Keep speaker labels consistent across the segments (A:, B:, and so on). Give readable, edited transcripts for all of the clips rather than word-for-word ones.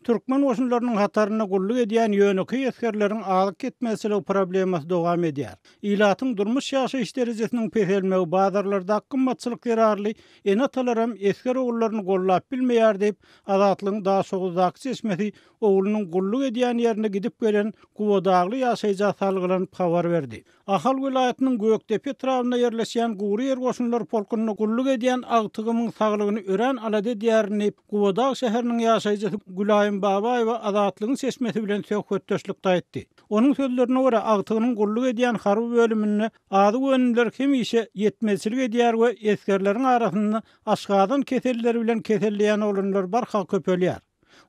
A: Türkmen goşunlarynyň hatarynda gulluk edýän ýönekeý esgerleriň azyk ýetmezçiligi problemasy dowam edýär. Ilatyň durmuş-ýaşaýyş derejesiniň peselmegi, bazarlardaky gymmatçylyk zerarly ene-atalaram esger ogullaryny gollap bilmeýär diýip, Azatlygyň Daşoguzdaky çeşmesi oglunyň gulluk edýän ýerine gidip gelen gubadagly ýaşaýja salgylanyp habar berdi. Ahal welaýatynyň Gökdepe etrabynda ýerleşýän Gury ýer goşunlary polkunda gulluk edýän agtygymyň saglygyny örän alada edýärin diýip, Gubadag şäheriniň ýaşaýjysy Gülaýym Babaýewa Azatlygyň çeşmesi bilen söhbetdeşlikde aýtdy. Onuň sözlerine görä, agtygynyň gulluk edýän harby bölüminde azyk önümleri hemişe ýetmezçilik edýär we esgerleriň arasynda aşgazan keselleri bilen keselleýän oglanlar barha köpelýär.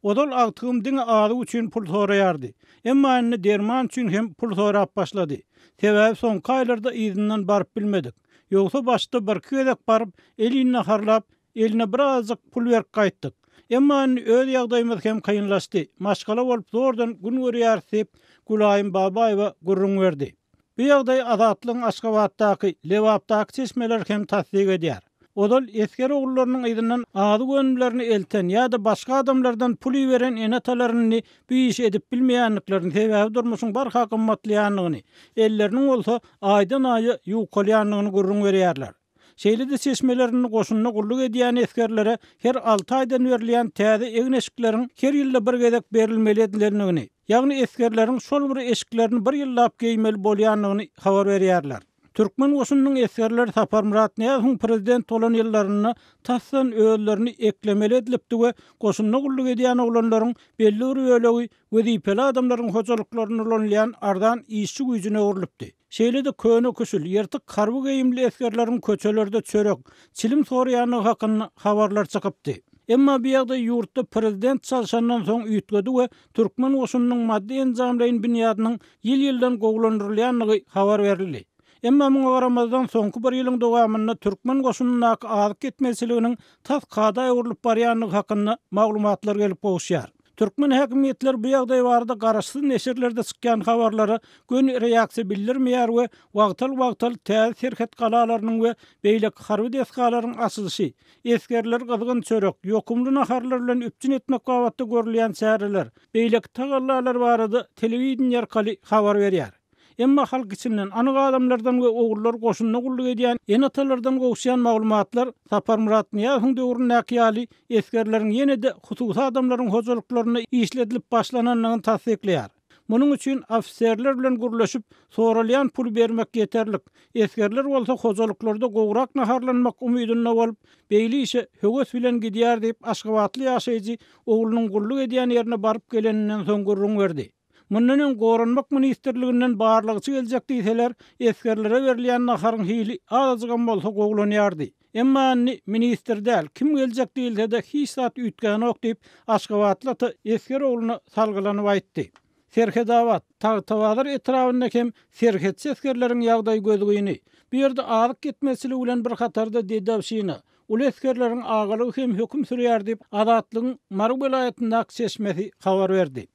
A: Ozal agtygym diňe azyk üçin pul soraýardy. Emma indi derman üçin hem pul sorap başlady. Sebäbi soňky aýlarda yzyndan baryp bilmedik. Ýogsa başda birki gezek baryp, elin naharlap, eline birazajyk pul berip gaýtdyk. Emma indi öz ýagdaýymyz hem kynlaşdy. Maşgala bolup zordan gün görýäris diýip, Gülaýym Babaýewa gürrüň berdi. Bu ýagdaýy Azatlygyň Aşgabatdaky, Lebapdaky çeşmeleri hem tassyk edýär. Ozal esger ogullarynyň yzyndan azyk önümlerini elten ýa-da başga adamlardan pul iberen ene-atalar indi bu işi edip bilmeýändiklerini, sebäbi durmuşyň barha gymmatlaýandygyny, elleriniň bolsa aýdan-aýa ýukalýandygyny gürrüň berýärler. Şeýle-de çeşmeler indi goşunda gulluk edýän esgerlere her alty aýdan berilýän täze egin-eşikleriň her ýylda bir gezek berilmeli edilendigini, ýagny esgerleriň şol bir eşiklerini bir ýyllap geýmeli bolýandygyny habar berýärler. Türkmen goşunynyň esgerleri Saparmyrat Nyýazowyň prezident bolan ýyllarynda tasdan özlerini eklemeli edilipdi we goşunda gulluk edýän oglanlaryň belli bir bölegi wezipeli adamlaryň hojalyklarynda ulanylýan arzan işçi güýjüne öwrülipdi. Şeýle-de köne-küşül, ýyrtyk harby geýimli esgerleriň köçelerde çörek, çilim soraýandygy hakynda habarlar çykypdy. Emma bu ýagdaý ýurtda prezident çalşandan soň üýtgedi we türkmen goşunynyň maddy-enjamlaýyn binýadynyň ýyl-ýyldan gowulandyrylýandygy habar berildi. Emma muňa garamazdan, soňky bir ýylyň dowamynda türkmen goşunyndaky azyk ýetmezçiliginiň tas kada öwrülip barýandygy hakynda maglumatlar gelip gowuşýar. Türkmen häkimiýetleri bu ýagdaý barada garaşsyz neşirlerde çykýan habarlara göni reaksiýa bildirmeýär we wagtal-wagtal täze serhet galalarynyň we beýleki harby desgalaryň açylyşy, esgerleri gyzgyn çörek, ýokumly naharlar bilen üpjün etmek babatda görülýän çäreler, beýleki tagallalar barada telewideniýe arkaly habar berýär. Emma halk içinden, anyk adamlardan we ogullary goşunda gulluk edýän ene-atalardan gowuşýan maglumatlar Saparmyrat Nyýazowyň döwründäki ýaly esgerleriň ýene-de hususy adamlaryň hojalyklarynda işledilip başlanandygyny tassyklaýar. Munuň üçin ofiserler bilen gürleşip, soralýan puly bermek ýeterlik. Esgerler bolsa hojalyklarda gowrak naharlanmak umydynda bolup, beýle işe höwes bilen gidýär diýip, aşgabatly ýaşaýjy oglunyň gulluk edýän ýerine baryp geleninden soň gürrüň berdi. Mundan öň Goranmak ministrliginden barlagçy geljek diýseler, esgerlere berilýän naharyň hili azajygam bolsa gowulanýardy. Emma indi ministr däl, kim geljek diýilse-de hiç zat üýtgänok diýip, aşgabatly ata esger ogluna salgylanyp aýtdy. Serhetabat, Tagtabazar etrabynda hem serhetçi esgerleriň ýagdaýy gözgyny. Bu ýerde azyk ýetmezçiligi bilen bir hatarda dedowşina, uly esgerleriň agalygy hem höküm sürýär diýip, Azatlygyň Mary welaýatyndaky çeşmesi habar berdi.